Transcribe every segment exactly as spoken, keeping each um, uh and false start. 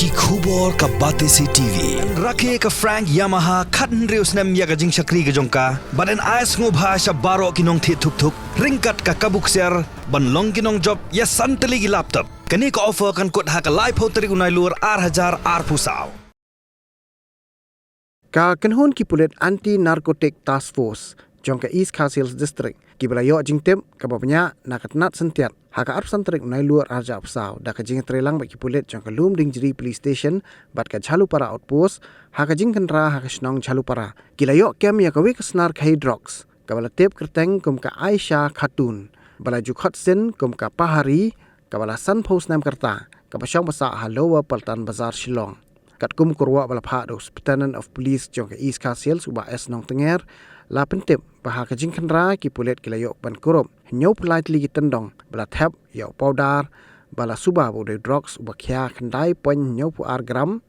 Ki khubor ka Batesi T V. Rakhe ka Frank Yamaha khathynriew snem ïa ka jingshakri ka jong ka. Bad yn ai sngewbha sha baroh ki nongthied thuk thuk ryngkat ka kabu ksiar ban long ki nongjop ïa san tylli ki laptop. Kane ka offer kan kut ha ka laiphew tarik u Nailur ar hajar arphew saw. Ka kynhun ki pulit Anti Narcotic Task Force jong ka East Khasi Hills District kiba la ïoh jingtip kaba bniah na ka tnat syntiat ha ka arphew san tarik u Nailur ar hajar arphew saw da ka jingïatreilang bad ki pulit jong ka Lumdiengjri Police Station bad ka Jhalupara Outpost ha ka jingkhynra ha ka shnong Jhalupara. Ki la ïoh kem ïa kawei ka snar khaïi drugs kaba la tip kyrteng kum ka Aisha Khatun ba la ju khot sin kum ka Pahari, kaba la sanphew snem ka rta, kaba shong ba sah ha Lower Paltan Bazar, Shillong. Katkum ka ruh ba la phah da u Superintendent of Police jong ka East Khasi Hills, u Bah S Nongtnger, la pyntip ba ha ka jingkhynra ki pulit ki la ïoh ban kurup hynñiewphew lai tylli ki tyndong ba la thep ïa u pawdar ba la suba ba u dei drugs uba khia khyndai point hynñiewphew ar gram,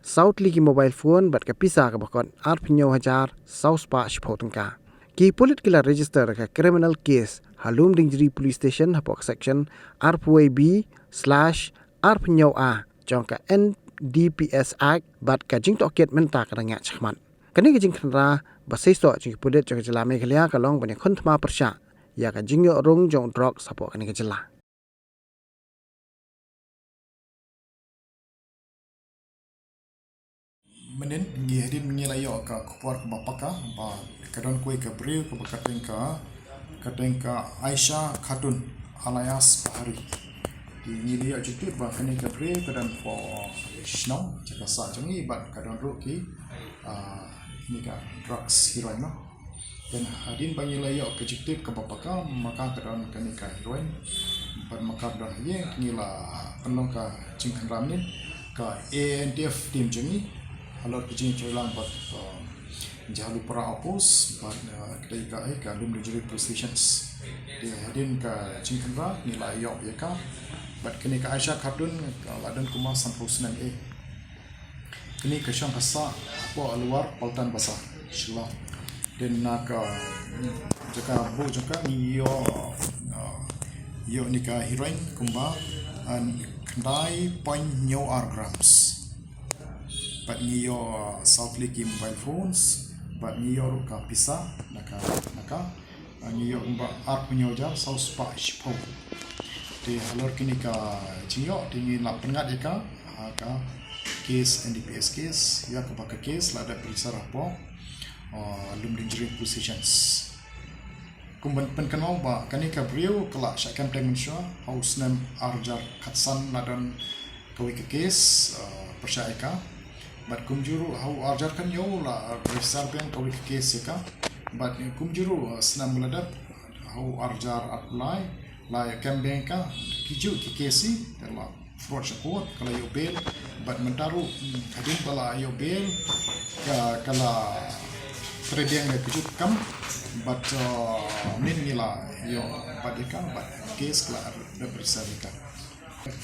saw tylli ki mobile phone bad ka pisa kaba kot arphew hynñiew hajar saw spah shiphew tyngka. Ki pulit ki la register ka criminal case ha Lumdiengjri Police Station hapoh ka section arphew wei B slash arphew hynñiew A jong ka N D P S Act bad ka jingtohkit mynta ka dang ïaid shakhmat. Kane ka jingkhynra ba seisoh jong ki pulit jong ka jylla Meghalaya ka long ban ïakhun thma pyrshah ïa ka jingïoh rung jong drugs hapoh kane ka jylla. Mynnin ngi hadien ngi la ïoh ka khubor kaba paka ba ka don kawei ka briew kaba kyrteng ka, kyrteng ka Aisha Khatun alias Pahari. Te ngi la ïoh jingtip ba kane ka briew ka don hapoh shnong jaka sah jong ngi bad ka don ruh ki, ah, kine ka drugs heroin noh. Te hadien ba ngi la ïoh ka jingtip kaba paka ma ka ka don kane ka heroin bad ma ka ka don ha ïing, ngi la pynlong ka jingkhynra mynnin ka A N T F team jong ngi halor ka jingïatreilang bad, um, Jhalupara Outpost bad, uh, ka dei ka, eh, ka Lumdiengjri Police Stations. Te hadien ka jingkhynra ngi la ïoh ïa ka bad kane ka Aisha Khatun ka la don kumba sanphew snem eh. Kane ka shong ka sah hapoh Lower Paltan Bazar, Shillong. Te na ka jaka buh jong ka ngi ïoh, uh, ïoh kane ka heroin kumba, uh, khyndai point hynñiew ar grams. Bad ngi ïoh, uh, saw tylli ki mobile phones bad ngi ïoh ruh ka pisa na ka, na ka Ah, ngi ïoh kumba arphew hynñiew hajar saw spah shiphew. Te halor kine ka jingïoh te ngi la pynngat ïa ka ha ka case, N D P S case, ïa kaba ka case la dep register hapoh, ah, Lumdiengjri Police Stations. Kum ban pynkynmaw ba kane ka briew ka la shah kem teng mynshuwa ha u snem ar hajar khatsan la don kawei ka case, uh, pyrshah ïa ka. Bad kumjuh ruh ha u ar hajar khathynñiew la register biang kawei ka case ïa ka. Bad kumjuh ruh, uh, snem ba la dep ha u ar hajar arphew lai la ïa kem biang ïa ka. Kijuh ki case hi te la forward sha court, ka la ïoh bail. Bad mynta ruh, hmm, hadien ba la ïoh bail ka, ka la trei biang ïa kijuh ki kam. Bad, uh, mynnin ngi la ïoh bat ïa ka bad case ka la dep register ïa ka.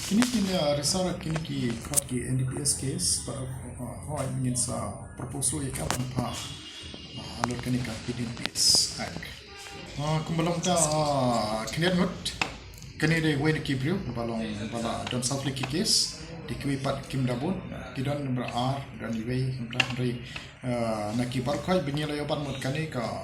Kine ki, uh, register kine ki khot ki N D P S case, ba, uh, hooid ngin sa propose ruh ïa ka ban phah, uh, halor kane ka P D N P S Act. Uh, kumba long ta, uh, khyndiat ngut, kane dei wei na ki briew ba long ba la don saw tylli ki case, te kiwei pat kim da bun, ki don nambar ar, don iwei, nambar hynrei Ah, na ki baroh khoit ba ngi la ïoh bat mut kane ka,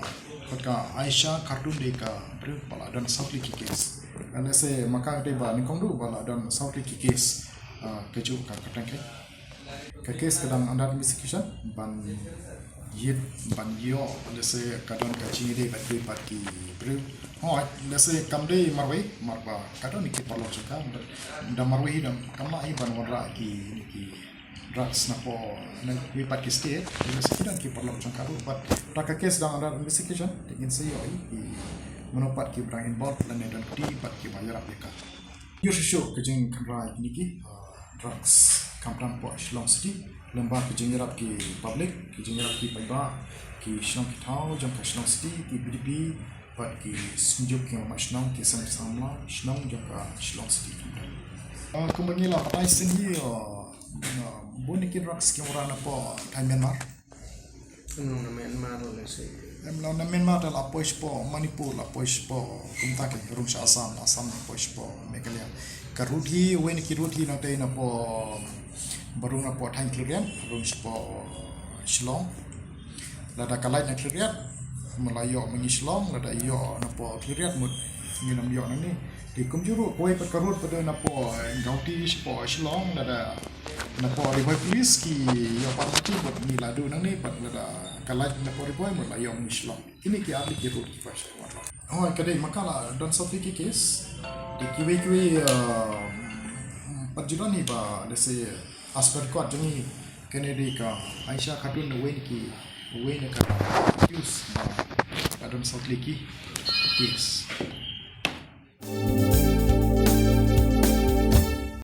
ka Aisha Khatun dei ka briew ba la don saw tylli ki case. Ah, lehse ma ka dei ba nyngkong duh ba la don saw tylli ki case. Ah, kajuh ka kyrteng ka. Ka case ka dang under investigation ban ïit ban ïoh lehse ka don ka jingïadei bad kiwei pat ki briew. Hooid, lehse kam dei marwei, mar ba ka don ki paralok jong ka. Da marwei hi dang kam lah hi ban wanrah ki, ki drugs napoh na kiwei pat ki state, lehse ki don ki paralok jong ka ruh, but da ka case dang under investigation, te ngin sa ïohi, ki mano pat kiba dang involved, lane don kti pat kiba ïarap ïa ka. Ïoh shuh shuh ka jingkhynra ïa kine ki, uh, drugs, khamtam hapoh Shillong City, lyngba ka jingïarap ki public, ki jingïarap ki paidbah, ki shnong ki thaw jong ka Shillong City, ki B D P, bad ki synjuk ki mama shnong, ki sem samla shnong jong ka Shillong City khamtam. Ah, kumba ngi la batai shisien hi, ah, ah, bun ki drugs ki wanrah napoh thaiñ Myanmar. Ym long na Myanmar lehse. Ym long na Myanmar, te la poi shapoh Manipur, la poi shapoh kumta ki rung sha Assam, Assam la poi shapoh Meghalaya. Ka route hi, wei na ki route hi nangtei napoh Ba rung napoh thaiñ Khliehriat, rung shapoh Shillong. Lada ka lait na Khliehriat, mut la ïoh ma ngi Shillong, lada ïoh napoh Khliehriat mut ngin ym ïoh nangne. Te kumjuh ruh kawei pat ka road pat napoh Guwahati shapoh Shillong, lada napoh Ri Bhoi Police ki ïoh pat mati mut ngi la duh nangne pat lada ka lait napoh Ri Bhoi mut la ïoh ma ngi Shillong. Kine ki ar tylli ki road ki pyrshah wat. Hooid, ka dei ma ka la don saw tylli ki case. Te kiwei kiwei, uh, pat ju don hi ba lehse as per record jong ngi, kane dei ka Aisha Khatun, uwei na ki, uwei na ka accused ba la don saw tylli ki case.